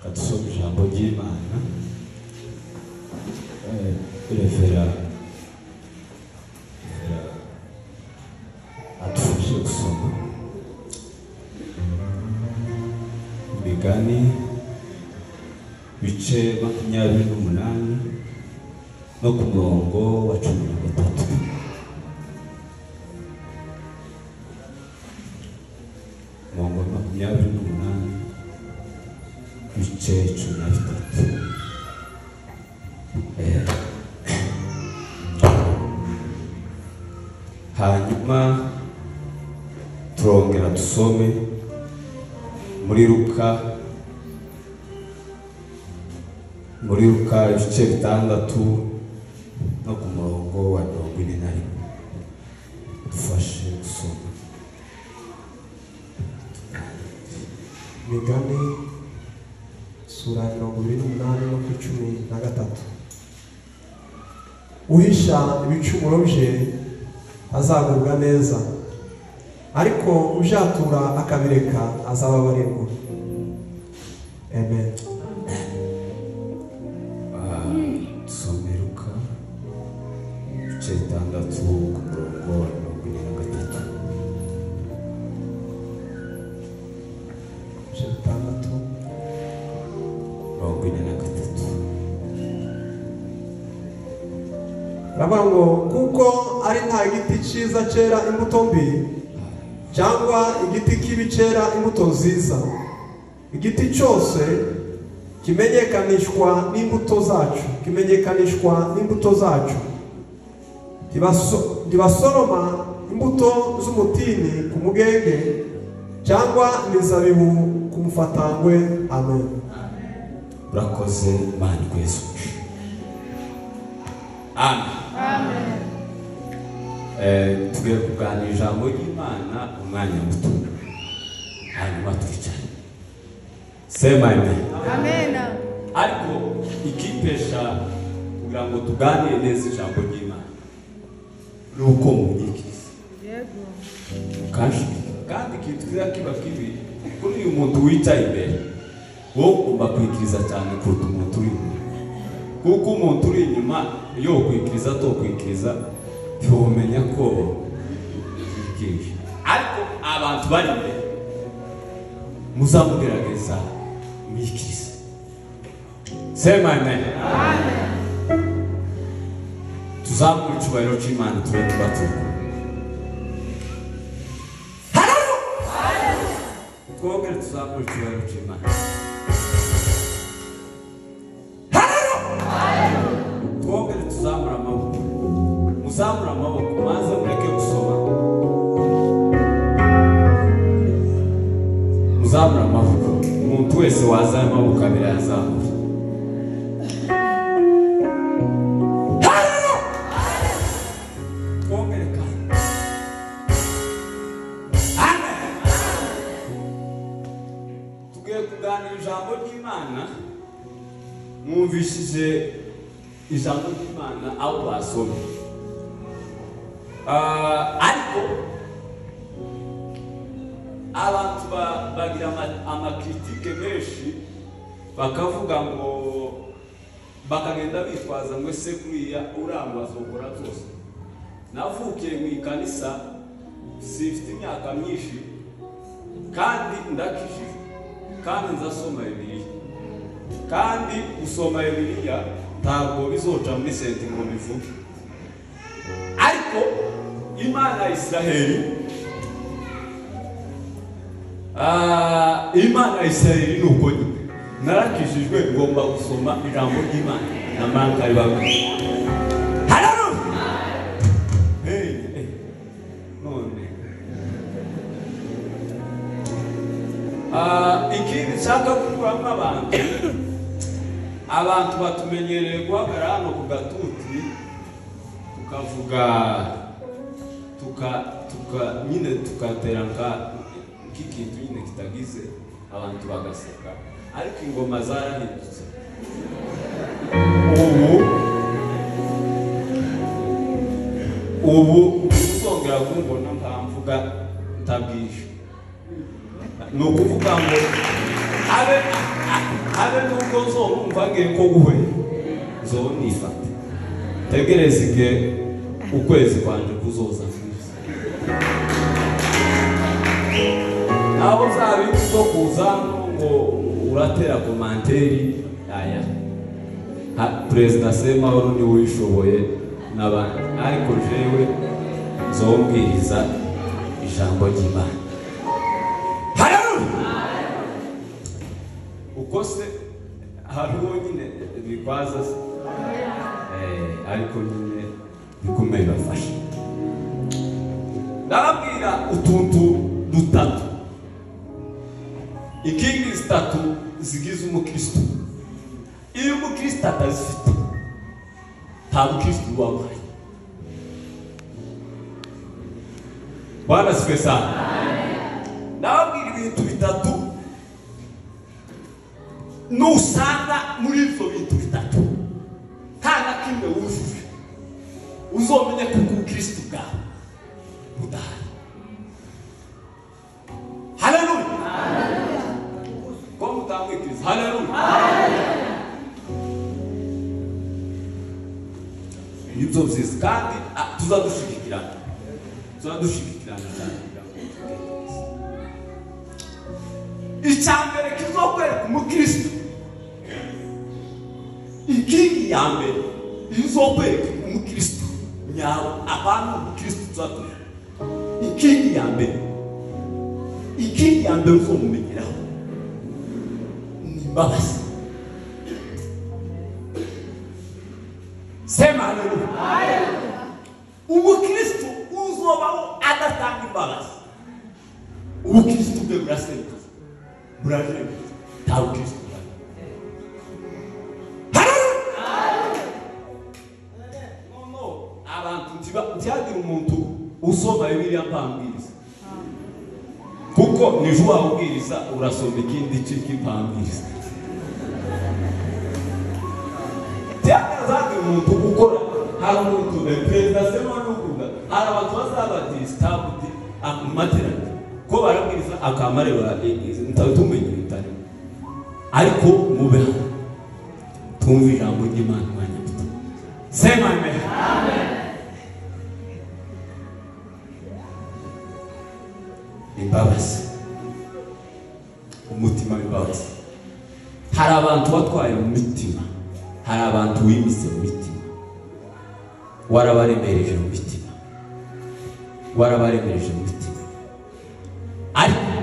Kadusoma ijambo ry'Imana. Revera adufashe gusoma Imigani bice 28 no ku murongo wa 13. Murongo wa 28 bice 13. Hanyuma turongera dusome muri Luka ibice 6 no ku murongo wa 41. Dufashe gusoma. Imigani sura ya 28 no ku 13. Uhisha ibicumuro bye azagubwa neza, ariko ujatura akabireka azababarirwa. Amen. Dusome Luka ibice 6 ku murongo wa 43. Ibice 6 43. Ravuga ngo kuko ari nta giti cyiza cyera imbuto mbi, cyangwa igiti kibi cyera imbuto nziza. Igiti cyose kimenyekanishwa n'imbuto zacu, kimenyekanishwa n'imbuto zacu. Ntibasoroma imbuto z'umutini ku mugenge, cyangwa imizabibu ku mufatangwe. Amen. Urakoze Imana iguhe. Amen. Amen. Tugiye kuganira ijambo ry'Imana umwanya muto, hanyuma twicare. Sema amen. Amen. Ariko ikipesha kugira ngo tuganire neza ijambo ry'Imana ni uko munyikiriza. Yego. Kandi ikintu kiza kiba kibi kuri uyu muntu wicaye imbere, wowe ugomba kwikiriza cyane kuruta umuntu uri inyuma, kuko umuntu uri inyuma iyo ukwikiriza atokwikiriza ntiwumenya ko yikirije. Ariko abantu bari imbere muzamugerageza mwikirize. Sema amen. Amen. Tuzamure icyubahiro cy'Imana tube tuba turi kumwe. Haleluya! Twongere tuzamure icyubahiro cy'Imana. Twongere tuzamura amaboko. Muzamura amaboko maze mureke gusoma. Muzamura amaboko. Umuntu wese wazana amaboko abiri yazamura. Haleluya! Twongere kandi. Amen. Tugiye kuganira ijambo ry'Imana. Mwumvishije ijambo ry'Imana aho basomye. Ariko abantu bagira amakritike menshi, bakavuga ngo bakagenda bitwaza ngo ese kuriya urangwa azokora byose. Navukiye mu ikanisa sifite imyaka myinshi, kandi ndakijijwe, kandi nzasoma Bibiliya, kandi gusoma Bibiliya ntabwo bizoca muri senti ngo bivuge. Ariko Imana ya Israheli, Imana ya Israheli ni uko nyine narakijijwe, ngomba gusoma ijambo ry'Imana na manka ribabwira. Haleluya! Hey, hey. None ikindi nshaka gukuramo abantu batumenyereye guhagarara hano ku gatuti tukavuga tuka nyine tukatera nk'ikintu nyine kitagize abantu bagaseka, ariko ingoma zarahindutse. Ubu uzongera kumbona ntamvuga ntabwije, ni ukuvuga ngo abe Habe nubwo nzorumva ngiye ko guhwera nzonifate tegereza igihe ukwezi kwanje kuzoza naho uzabindi zo kuza ngo uratera komanteri aya Perezida Semahoro niwe uyishoboye n'abandi ariko jewe nzombwiriza ijambo ry'Imana. Haleluya. Uko se hariho nyine bikwaza se ariko nyine bikomeye bafasha. Ndababwira utuntu dutatu, inkingi zitatu zigize umukristo. Iyo umukristo atazifite nta mukristo uba uhari. Bwana asifiwe sana. Ndababwira ibintu bitatu nusanga muri ibyo bintu bitatu nta na kimwe wujuje uzomenye ko ubukristo bwawe budahari. Haleluya. Ko mutamwikiriza? Haleluya. Nibyo byiza kandi tuzadushigikirana cyane. Icya mbere kizokwereka umukristo, inkingi ya mbere izokwereka umukristo nyawe, abantu umukristo tuzatura, inkingi ya mbere, inkingi ya mbere uzomumenyeraho ni imbabazi. Sema haleluya. Umukristo uzobaho adatanga imbabazi, ubukristo bwe burasenyutse, burajenguka, nta bukristo buhari. Haleluya. No, abantu ntihagire umuntu usoma Bibiliya mpambwiriza, kuko nijo wabwiriza urasoma ikindi cy'impambwiriza. Ntihagire umuntu ukora, hari umuntu Perezida Semahoro n'ukuvuga hari abantu bazaba disturbed mu materaniro ko barabwiriza akamareba ntatumenye bitari, ariko mube tumve ijambo ry'Imana umwanya muto. Sema amen. Imbabazi, umutima w'imbabazi. Hari abantu batwaye mu mitima, hari abantu wimise mu mitima, warabaremereje mu mitima, warabaremereje mu mitima. Ariko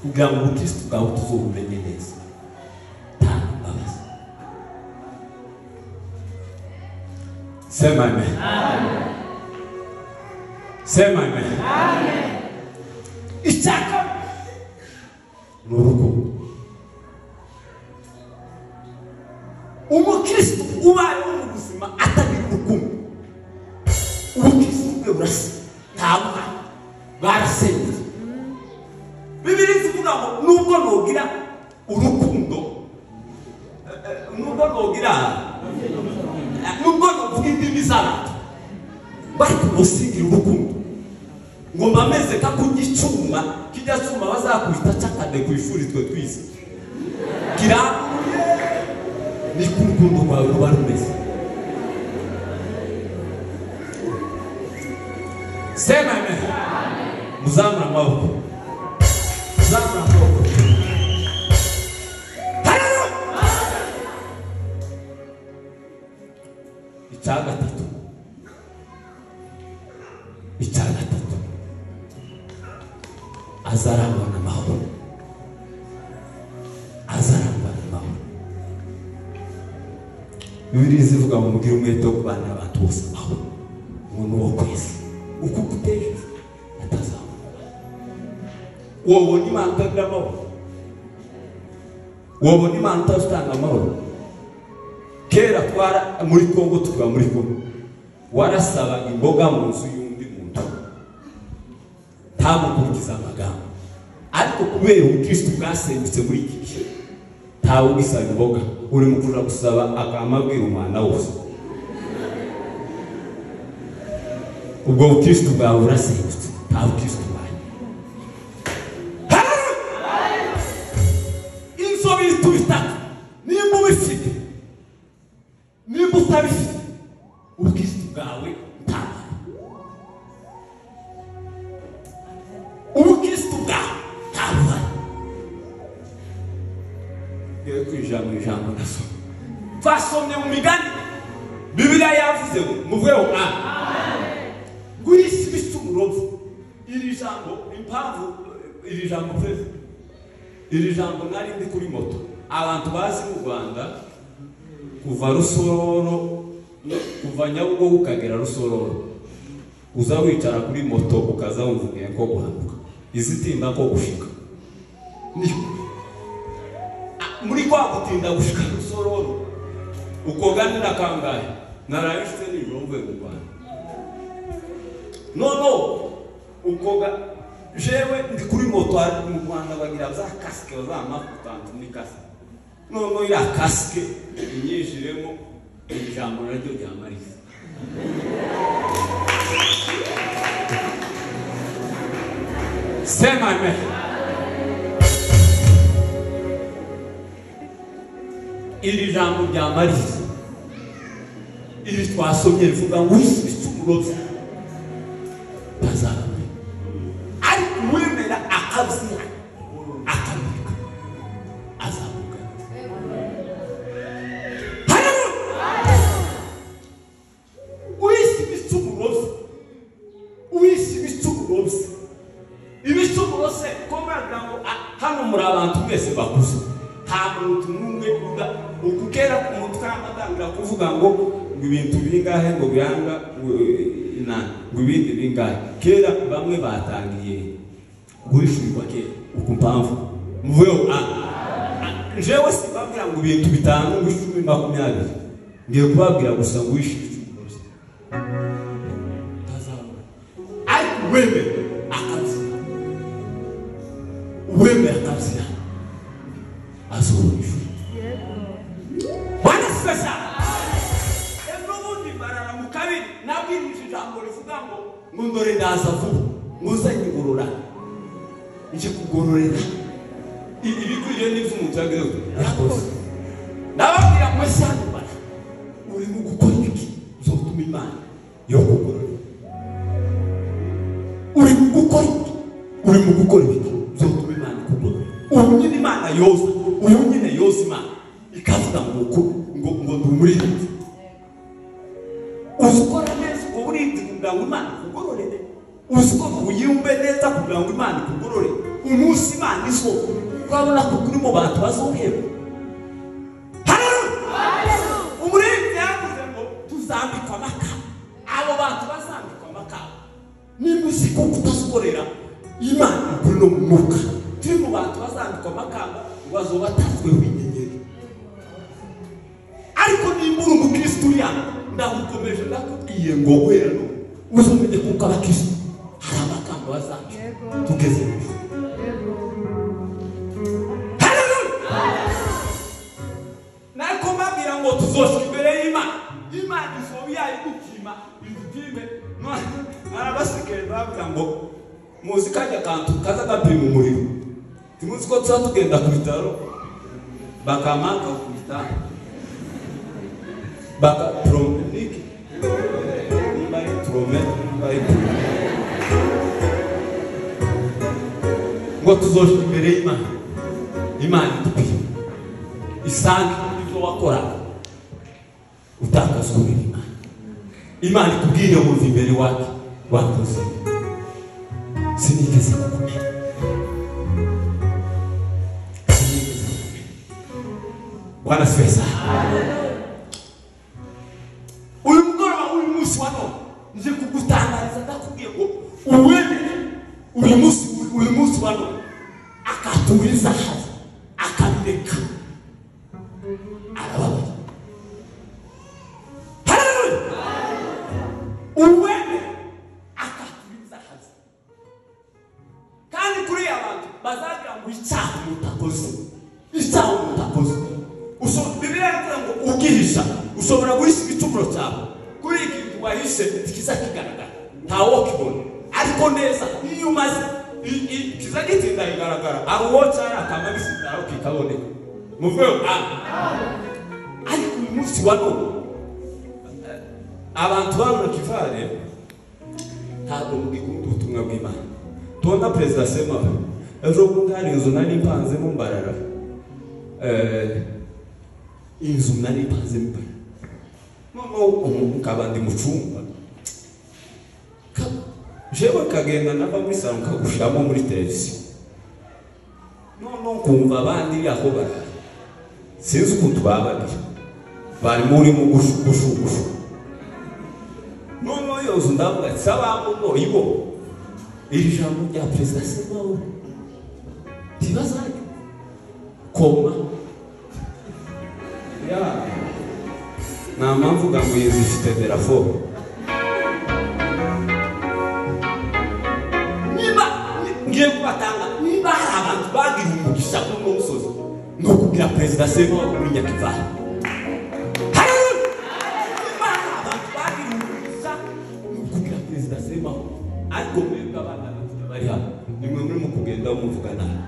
kugira ngo ubukristo bwawe tuzobumenye neza, tanga imbabazi. Sema amen. Sema amen. Icya kabiri ni urukundo. Umukristo ubayeho mu buzima atagira urukundo, ubukristo bwe burasa, ntabwo bwarasenyutse. Bibiliya ivuga ngo nubwo nogira urukundo, nubwo nogira, nubwo novuga indimi z'abantu, ariko nosigira urukundo ngo mbameze ka kugicuma kijya cyuma bazakubita cakade ku ishuri twe twize kiranguye, ni urukundo rwawe ruba rumeze. Sema amen. Muzamura amaboko, muzamura amaboko. Haleluya. Icya gatatu, icya gatatu, azarangwa n'amahoro, azarangwa n'amahoro. Bibiliya ivuga ngo mugire umwete wo kubana n'abantu bose amahoro, umuntu wo ku isi uko uguteje atazamura. Wobona Imana utagira amahoro, wobona Imana utazitanga amahoro. Kera twara muri Kongo, tukiba muri Kongo, warasabaga imboga mu nzu y'undi muntu ntamukurikiza amagambo, ariko kubera ubukristo bwasenyutse muri iki gihe ntawe ugisaba imboga, uri mu kuja gusaba akamabwira umwana wose. Ubwo bukristo bwawe burasenyutse, nta bukristo buhari. Inzo bintu bitatu Ngiye kwinjira mu ijambo nasomye. Twasomye mu migani. Bibiliya yavuze ngo muvuyeho guhisha ibicumuro. Iri jambo impamvu iri jambo perezida, iri jambo nari ndi kuri moto. Abantu bazi mu Rwanda kuva Rusororo, kuva Nyabugogo ukagera Rusororo, uza wicara kuri moto ukaza wumva ugiye ko guhanuka, izitinda ko gushika. Muri kwa gutinda gushika Rusororo ukoganira kangahe narayishitse nijoro mvuye mu Rwanda. No ukoga jewe ndi kuri moto mu Rwanda bagira za kasike za mafuta muri kasike. No ira kasike inyijiremo ijambo naryo rya Marisa. Sema amen. Iri jambo rya Marisa iri twasomye rivuga ngo ibicumuro bazabona, ariko uwemera akabyina akabireka azavuga. Haleluya! Uwise ibicumuro, uwise ibicumuro, ibicumuro se ko mwagira ngo hano muri abantu mwese bakuze, nta muntu n'umwe uda ukukera umutwe amatangira kuvuga ngo ibintu bingahe ngo byanga ngo ibindi bingahe. Kera bamwe batangiye guhishurirwa kera ukumpamvu muvuyeho jewe sibabwira ngo ibintu bitanu ngo 10 20, ngiye kubabwira gusa ngo uhishe ibicumuro tazabona. Ariko wemera akabyina, wemera akabyina azobona ijuru. Bwana asifiwe sana. Nabwirije ijambo rivuga ngo ndore ndaza vuba nguzanye igorora nje kugororera ibikwiriye n'ivyo umuntu yagezeho yakoze. Ndababwira ngo sano bana uri mu gukora iki uzotuma Imana yo kugororera. Uri mu gukora iki, uri mu gukora iki uzotuma Imana kugororera. Ubu nyine Imana yoza, ubu nyine yoza Imana ikavuga ngo ngo ndi umurinzi. Uzikora neza ubwo burinzi kugira ngo Imana ikugororere. Uzikora uyumve neza kugira ngo Imana ikugororere. Umunsi Imana izo urabona ko kuri mu bantu bazoheba. Haleluya! Umurinzi yavuze ngo tuzambikwa amakara. Abo bantu bazambikwa amakara nimba uzi ko kutazikorera Imana kuri no mu mwuka, turi mu bantu bazambikwa amakara ngo bazoba batatsweho inyenyeri. Ariko nimba uri umukristo uri hano, ndagukomeje ndakubwiye ngo guhera none uzomenye kuko abakristo hari amagambo bazambikwa tugeze mu ijuru. Haleluya! Nariko mbabwira ngo tuzoshika imbere y'Imana, Imana izoba yayigupima idupime. Arabasigaye bavuga ngo muzi kajya kantu kaza gapima umuriro, timuzi ko tuza tugenda ku bitaro bakamaka ku bitaro baka promenike nimba ari prome nimba ari prome ngo tuzoshika imbere y'Imana, Imana idupime isange ibyo wakora utakaza kubera Imana. Imana ikubwire ngo uva imbere wake wakoze sinigeze kukumenya, sinigeze kukumenya. Bwana asifiwe sana. Uyu mugoroba uyu munsi wa none nje kugutangariza ndakubwiye ngo uwemere uyu munsi wa none akatura izahabu akabireka arababaye. Haleluya! Uwemere akatura izahabu. Kandi kuri abantu bazagira ngo icyaha mutakoze, icyaha mutakoze. Bibiliya iravuga ngo ugihisha ushobora guhisha igicumuro cyawe, kuri iki wahishe kiza kigaragara ntawo kibona, ariko neza iyo umaze kiza gitinda kigaragara ari uwo cyari akama gisigara kikaboneka. Muvuye ariko uyu munsi wa none abantu babona kivare ntabwo mugikunda ubutumwa bw'Imana. Tubona perezida Sema ejo bundi hari inzu nari mpanzemo Mbarara, Inzu nari mpanze mbere noneho nkaba ndi mu cyumba, jewe kagenda nava muri salo nkagushiramo muri televiziyo, noneho nkumva abandi aho bari sinzi ukuntu babagira bari muri mu gushu gushu gushu. Noneho iyo nzu ndavuga ati sabamuno ibo iri jambo rya perezida Semahoro ntibazajya koma ya nta mpamvu ngo iyi nzu ifite veraforo. Niba ngiye kubatanga, niba hari abantu bagira umugisha kuri uno musozi ni ukubwira perezida Semahoro muri Nyakivale. Niba hari abantu bagira umugisha ni ukubwira perezida Semahoro. Ariko mwebwe abana bari hano nimwe murimo kugenda muvuga nabi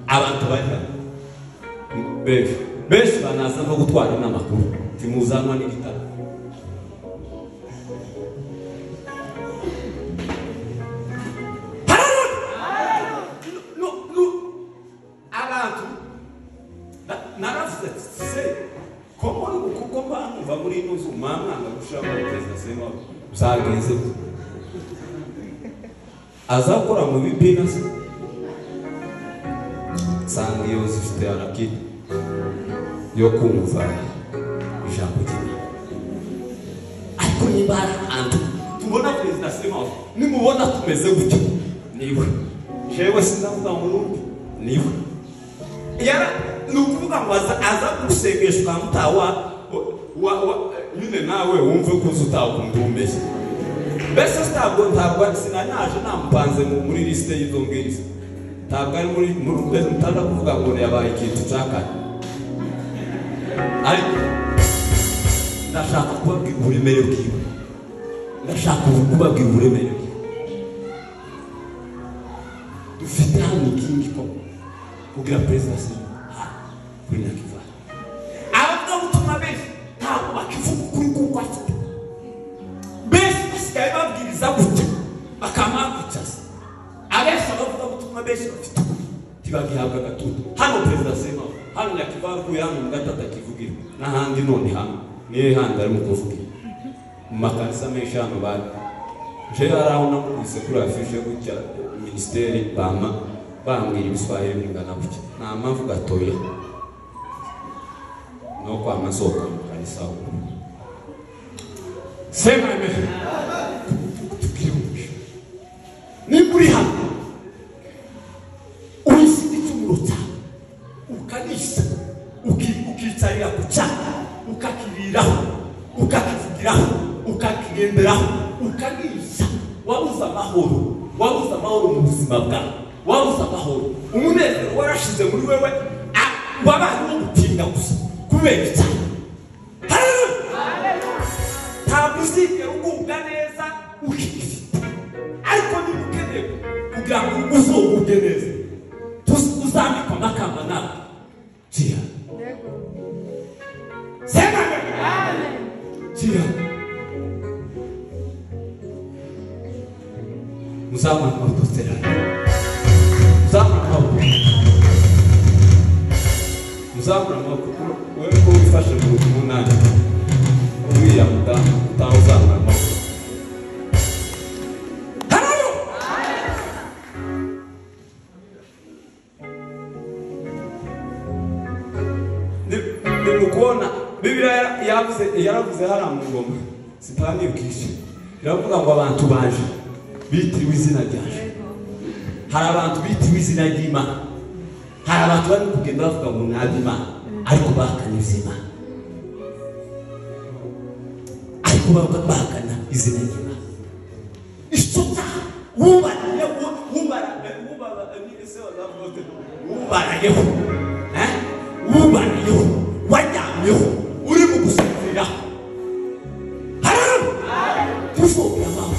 abantu bari hano benshi benshi banaza no gutwara n'amakuru timuzanwa n'igitabo. Abantu naravuze se ko muri kuko mva muri ino nzu mwamwanga gushiramo perezida Semahoro uzagenze azakora mu bibina se nsanga iyo zifite arakita yo kumva ijambo ry'Imana. Ariko niba hari ahantu tubona perezida Semahoro nimubona tumeze gutyo niwe jewe sindavuga ngo n'undi niwe yara ni ukuvuga ngo aza gusengesha ukamutawa nyine nawe wumve ko uzi utakunda umeze mbese ntabwo sinanaje namupanze muri lisite y'izo ngizo, ntabwo ari muri mutaza kuvuga ngo yabaye ikintu cakane, ariko ndashaka kubabwira uburemere bwiwe, ndashaka kubabwira uburemere bwiwe. Dufite hano ikingi ko kugira perezida Semahoro kuri Nyakivale. Abavugabutumwa benshi ntabwo bakivuga ukuri kuko afite benshi basigaye babwiriza gutya bakamwakwicaza. Abenshi abavugabutumwa benshi bafite ukuri ntibagihabwa agatutu. Hano perezida Semahoro hano Nyakivale ukuye hano mu gatatu akivugira n'ahandi none hano niyo handi arimo kuvugira mu makanisa menshi hano bari je hari aho namukubise kuri afishe gutya minisiteri bama bambwira ibiswahili bingana gutya nta mpamvu gatoya no kwama nsohoka mu kanisa aho. Sema amen. Tubwire umugisha nimba uri hano uhise igicumuro cyawe ukanisa ukicarira ku cyaha ukakiriraho ukakivugiraho ukakigenderaho ukanisa, wabuze amahoro, wabuze amahoro mu buzima bwawe, wabuze amahoro, umunezero warashize muri wewe, wabaye uwo gutinda gusa kubera icyaha. Ntabwo uzigera ugubwa neza ukifite, ariko niba ukeneye kugira ngo uzogubwe neza uzambikwa amakamba nawe jya sema amen jya muzamura amaboko terana, muzamura amaboko, muzamura amaboko. Wewe ko wifashe mu munani uriya mudamu utawuzamura amaboko. Ni mukubona Bibiliya yaravuze hariya mu ngoma sitanibwishe iravuga ngo abantu baje bitiriwe izina ryanje. Hari abantu bitiriwe izina ry'Imana, hari abantu bari kugenda bavuga ngo nabi Imana ariko bahakana izina, ariko bahakana izina ry'Imana. Icyo cyaha wubarayeho wubarayeho wajyamyeho uri mu gusinziraho tuzobera amahoro.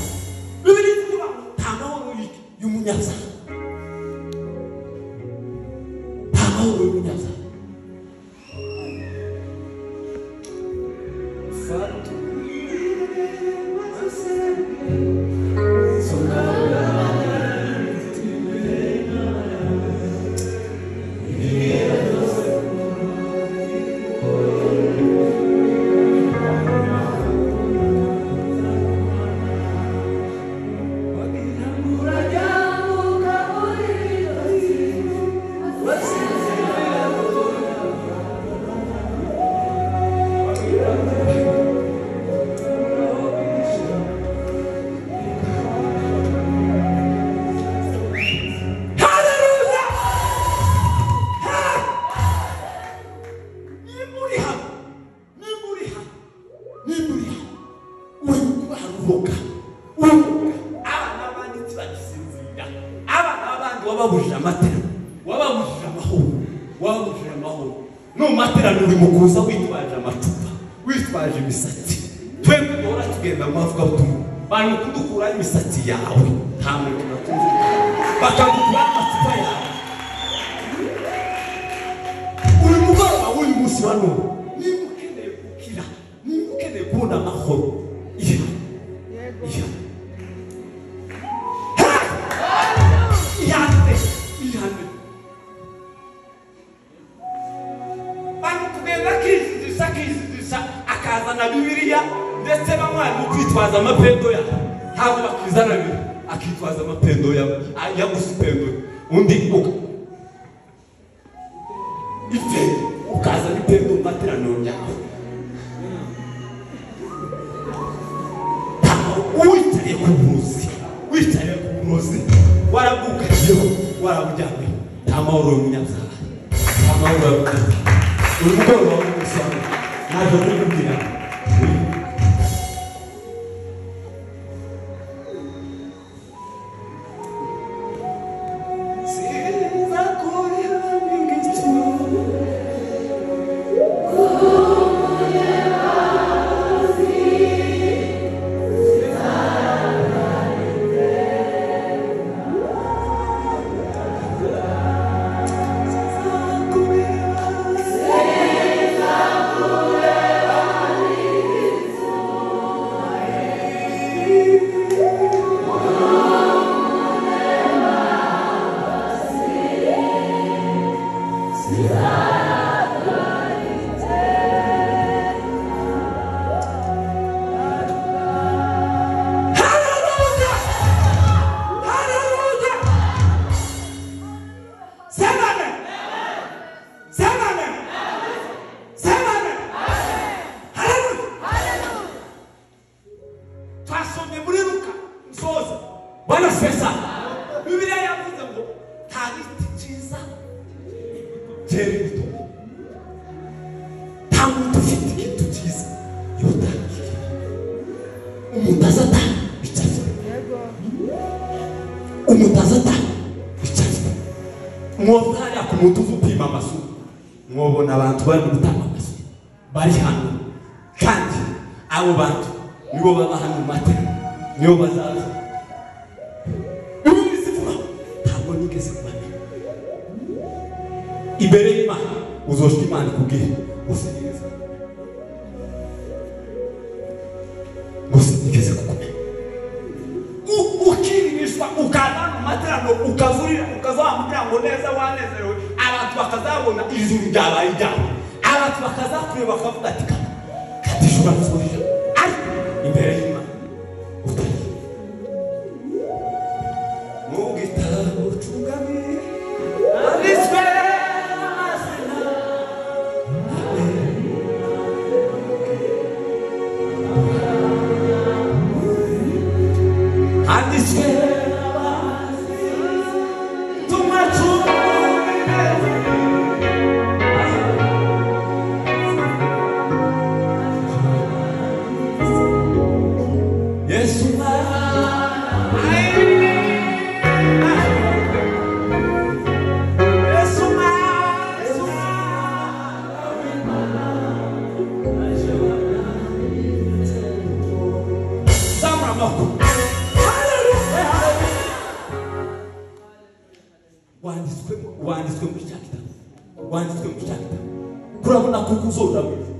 Bibiliya ivuga ngo nta mahoro y'umunyabyaha, nta mahoro y'umunyabyaha. No materaniro uri mu kuza witwaje amacupa, witwaje imisatsi. Twebwe duhora tugenda mu mavugabutumwa, bari mu kudukuraho imisatsi yawe, nta muntu nakumvikana, bakagukuraho amacupa yawe. Uyu mugoroba w'uyu munsi wa none, niba ukeneye gukira, niba ukeneye kubona amahoro, ihane, ihane, ihane, ihane. Bari kugenda akijijisha, akijijisha, akazana Bibiliya, ndetse bamwe barimo kwitwaza amapendo ya, ntabwo bakizana Bibiliya, akitwaza amapendo ya, yaguze ipendo, undi ife ukazana ipendo mu materaniro yawe. Wicariye ku burozi, wicariye ku burozi, warabwukagiyeho, warabujyanywe, nta mahoro y'umunyabyaha, nta mahoro y'umunyabyaha. Uyu mugoroba w'umunsi wa none, naje kukubwira mwobona abantu bari gutanga amasu bari hano, kandi abo bantu nibo baba hano mu materaniro, nibo bazaza. Ubizivuga ntabwo nigeze kubamenya. Imbere y'Imana uzoshika Imana ikubwire gusa nigeze kukumenya. Ukiririshwa ukaza mu materaniro ukazurira ukazamubwira ngo neza wanezerewe, abantu bakazabona ijuru ryabaye iryawe, abantu bakazakureba bakavuga ati kati ijuru arazurira, ariko imbere y'Imana utari. Mu gitabo cy'ubwami handitswe amazina handitswe wanditswe muri cya gitabo, wanditswe muri cya gitabo. Kurabona kuko uzoja mu ijuru.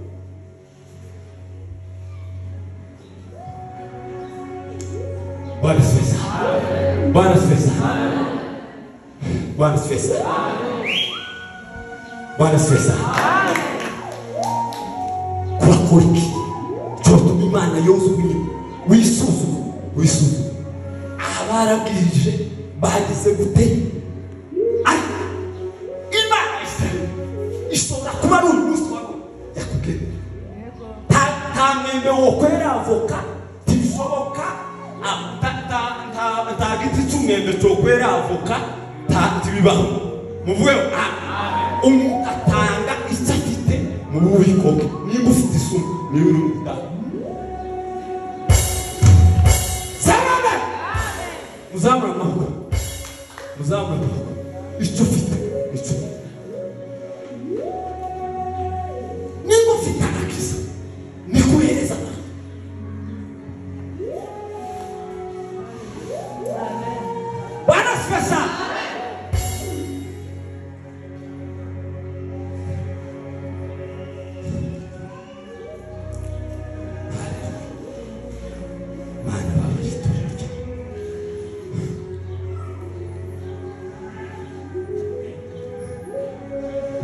Bwana asifiwe sana. Bwana asifiwe sana. Bwana asifiwe sana. Bwana asifiwe sana. Kurakora iki cyotuma Imana yozuye wisuzuma, wisuzuma. Abarabwirije bagize gute? Ishobora kuba ari umunsi wa none yakubwiye. Nta mwembe wokwera avoka, ntibishoboka. Nta giti cy'umwembe cyokwera avoka, ntibibaho. Muvuge umuntu atanga icyo afite mu bubiko bwe. Niba ufite isumu niba uri mu gitabo. Salame! Muzamure amaboko, muzamure amaboko. Icyo ufite icyo.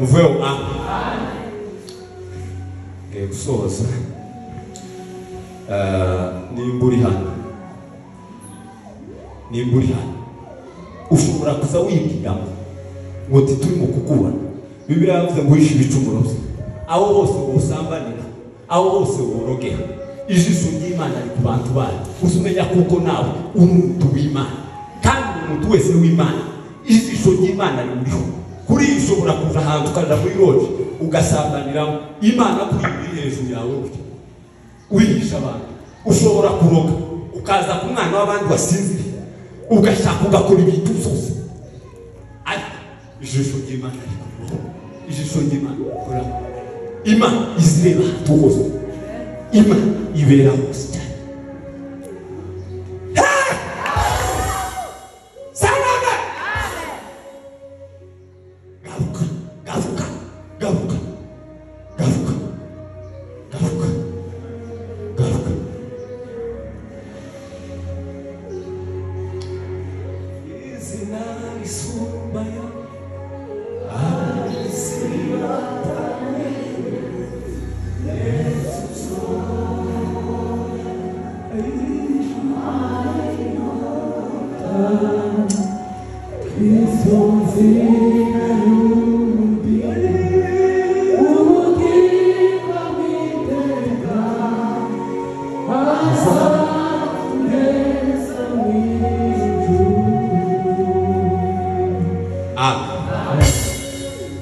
Muveho a ngiye gusoza. Nimba uri hano, nimba uri hano ushobora kuza wibwiramo ngo turimo kukubona. Bibiliya yavuze ngo uhishe ibicumuro bye, aho hose wosambanira, aho hose worogera, ijisho ry'Imana riri ku bantu bayo. Uzumenya kuko nawe uri umuntu w'Imana, kandi umuntu wese w'Imana ijisho ry'Imana rimuriho. Kuri iyi ushobora kuja ahantu ukaja muri loje ugasambaniramo, Imana kuri iri hejuru yawe gutya wihisha abantu. Ushobora kuroga ukaza ku mwana w'abandi wasinziriye, ugashaka ugakora ibintu byose, ariko ijisho ry'Imana rikuriho. Ijisho ry'Imana rikora, Imana izireba ahantu hose, Imana ibera hose cyane. Sanaga garuka, garuka, garuka, garuka, garuka, garuka. Izina risumba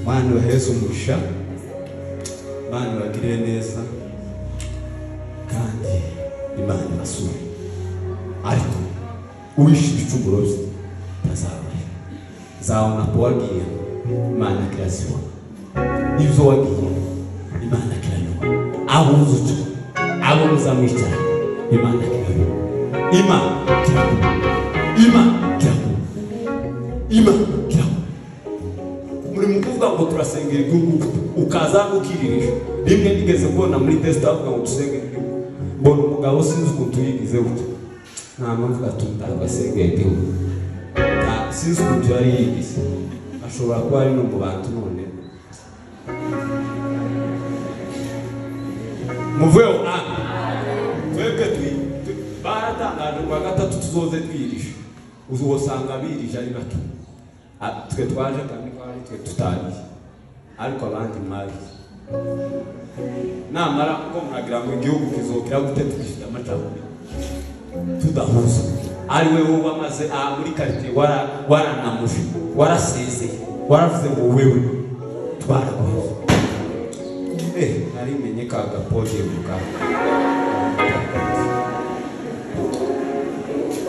Mana baheze umugisha, Mana bagirire neza, kandi Imana ibasure. Ariko uwishe ibicumuro bye ntazabaho. Zabona ko wagiye, Imana kirazibona. Ibyo wagiye, Imana kirabibona. Aho uzuca, abo muzamwicara, Imana kirabibona. Imana kirabibona. Imana kirabibona. Imana kirabibona. Muri mu kuvuga ngo turasengera igihugu, ukaza ukiririsha. Rimwe nigeze kubona muri test avuga ngo dusengere igihugu, mbona umugabo sinzi ukuntu yigize gutya, nta mpamvu atunda agasengera igihugu, sinzi ukuntu yari yigize, ashobora kuba ari no mu bantu. None muveho twebwe baratangaje kwa gatatu tuzoze twirisha, uzosanga birije ari bato. Twe twaje kandi ko ari twe tutariye, ariko abandi mwabiye. Namara ko muragira ngo igihugu kizokira gute tugifite amacakubiri tudahuza, ari we wowe wamaze muri quartier waranamuje, warasezeye, waravuze ngo wewe twaraguheze. Nari menye ka gapodium ka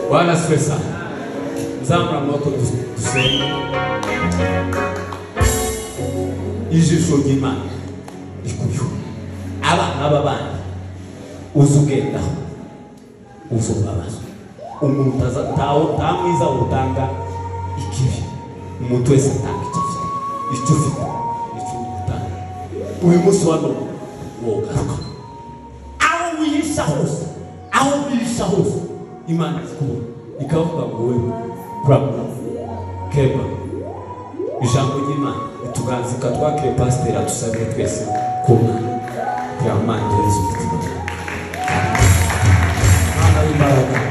Bwana asifiwe sana. Mzamura amaboko dusenge. Ijisho ry'Imana rikuriho. Abana b'abandi uzugendaho uzobabazwa. Umuntu nta mwiza utanga ikibi, umuntu wese atanga icyo afite. Icyo ufite nicyo utanga. Uyu munsi wa none wogaruka aho wihisha hose, aho wihisha hose, Imana izikubona ikavuga ngo wewe kurabura keba. Ijambo ry'Imana ituganzika twakire pasiteri atusabire twese ku Mana kugira ngo Imana iduhereze umutima. Mana y'imbaraga.